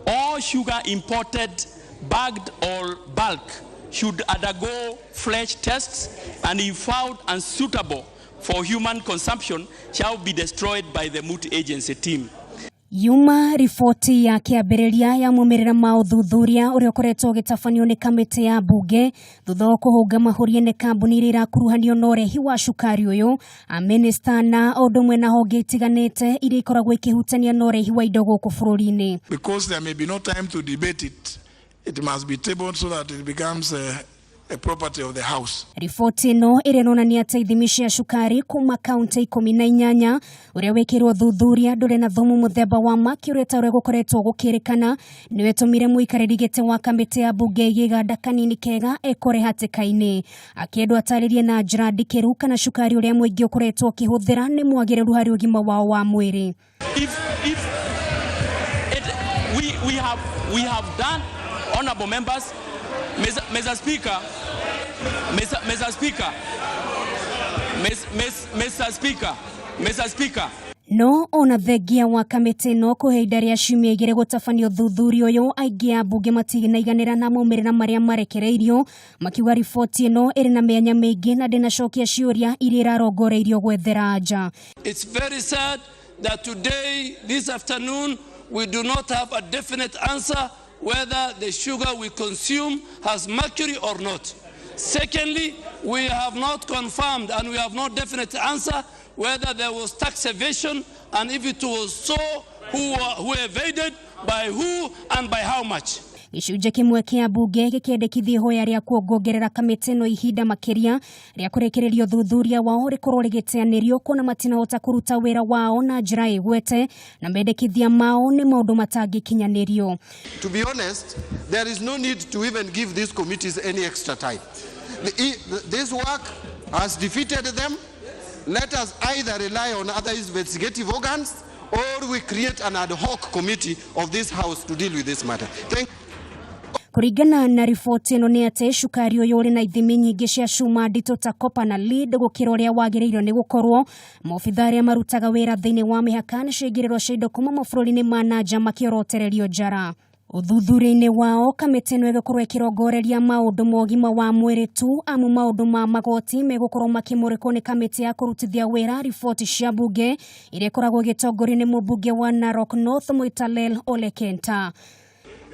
All sugar imported, bagged or bulk, should undergo flesh tests and if found unsuitable for human consumption shall be destroyed by the multi-agency team. Yuma riboti ya kĩambĩrĩria ya maumĩrĩra ma ũthuthuria ũrĩa ũkoretwo ũgĩtabanio nĩ kamĩtĩ ya mbunge thutha wa kũhũnga mahũri nĩ kambuni iria irakuruhanio na ũrehi wa cukari ũyũ, amĩnĩsta na ũndũ ũmwe na honge itiganĩte iria ikoragwo ikĩhutania na ũrehi wa indo gũkũ bũrũri-inĩ. Because there may be no time to debate it, it must be tabled so that it becomes a property of the House. Riboti ĩno ĩrĩa ĩronania atĩ ithimi cia cukari kuma kaunti 18 ũrĩa wĩkĩrwo thuthuria ndũrĩ na thumu mũthemba wa mercury ta ũrĩa gũkoretwo gũkĩrĩkana nĩwe ĩtũmire mũikarĩri gĩtĩ wa kamĩtĩ ya mbunge gĩganda kanini kega ekore hatĩka-inĩ akĩendwo atarĩrie na njĩra ndikĩru kana cukari ũrĩa mũingĩ ũkoretwo ũkĩhũthĩra nĩ mwagĩrĩru harĩ ũgima wao wa mwĩrĩ. If it, we have done, honorable members, Mr. Speaker, Mr. Speaker, Mr. Speaker, Mr. Speaker. No ona thengia wa kamĩtĩ ĩno kũhe ihinda rĩa ciumia 2 gũtabania ũthuthuria ũyũ, aingĩ a mbunge matinaiganĩra na maumĩrĩra marĩa marekereirio makiuga riboti ĩno ĩrĩ na mĩanya mĩingĩ na ndĩnacokia ciũria iria irarongoreirio gwethera anja. It's very sad that today, this afternoon, we do not have a definite answer whether the sugar we consume has mercury or not. Secondly, we have not confirmed and we have no definite answer whether there was tax evasion and if it was so, who evaded, by who and by how much. Gĩcunjĩ kĩmwe kĩa mbunge gĩkĩendekithia ihoya rĩa kuongongerera kamĩtĩ ĩno ihinda makĩria rĩa kũrĩkĩrĩria ũthuthuria wao rĩkorwo rĩgĩteanĩrio kuona matinahota kũruta wĩra wao na njĩra ĩgwete na mendekithia mao nĩ maũndũ matangĩkinyanĩrio. To be honest, there is no need to even give these committees any extra time. This work has defeated them. Let us either rely on other investigative organs or we create an ad hoc committee of this House to deal with this matter. Thank Kũringana na riboti ĩno nĩ atĩ cukari ũyũ ũrĩ na ithimi nyingĩ cia cuma nditũ ta copper na lead gũkĩra ũrĩa wagĩrĩirwo nĩ gũkorwo. Maobitha arĩa marutaga wĩra thĩinĩ wa mĩhaka na ciĩgĩrĩrwo cia indo kuma mabũrũri-inĩ ma na nja makĩorotererio njara. Ũthuthuria-inĩ wao kamĩtĩ ĩno ĩgũkorwo ĩkĩrongoreria maũndũ ma ũgima wa mwĩrĩ tu amu maũndũ ma magoti megũkorwo makĩmũrĩkwo nĩ kamĩtĩ ya kũrutithia wĩra riboti cia mbunge ĩrĩa ĩkoragwo ĩgĩtongorio nĩ mũmbunge wa Narok North Moitalel Ole Kenta.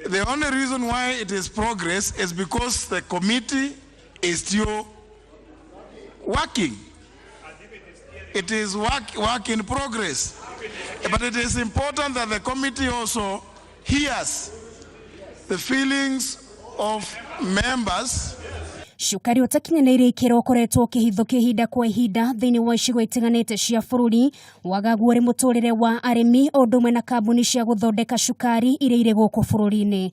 The only reason why it is progress is because the committee is still working. It is work in progress. But it is important that the committee also hears the feelings of members. Cukari ũtakinyanĩirie ikĩro ũkoretwo ũkĩhithũkio ihinda kwa ihinda thĩinĩ wa icigo itiganĩte cia bũrũri wagaguo ũrĩ mũtũrĩre wa arĩmi o ũndũ ũmwe na kambuni cia gũthondeka cukari iria irĩ gũkũ bũrũri-inĩ.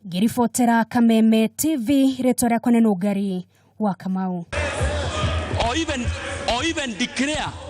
Ngĩribotera Kameme TV, rĩtwa rĩakwa nĩ Nũngari wa Kamau. Or even declare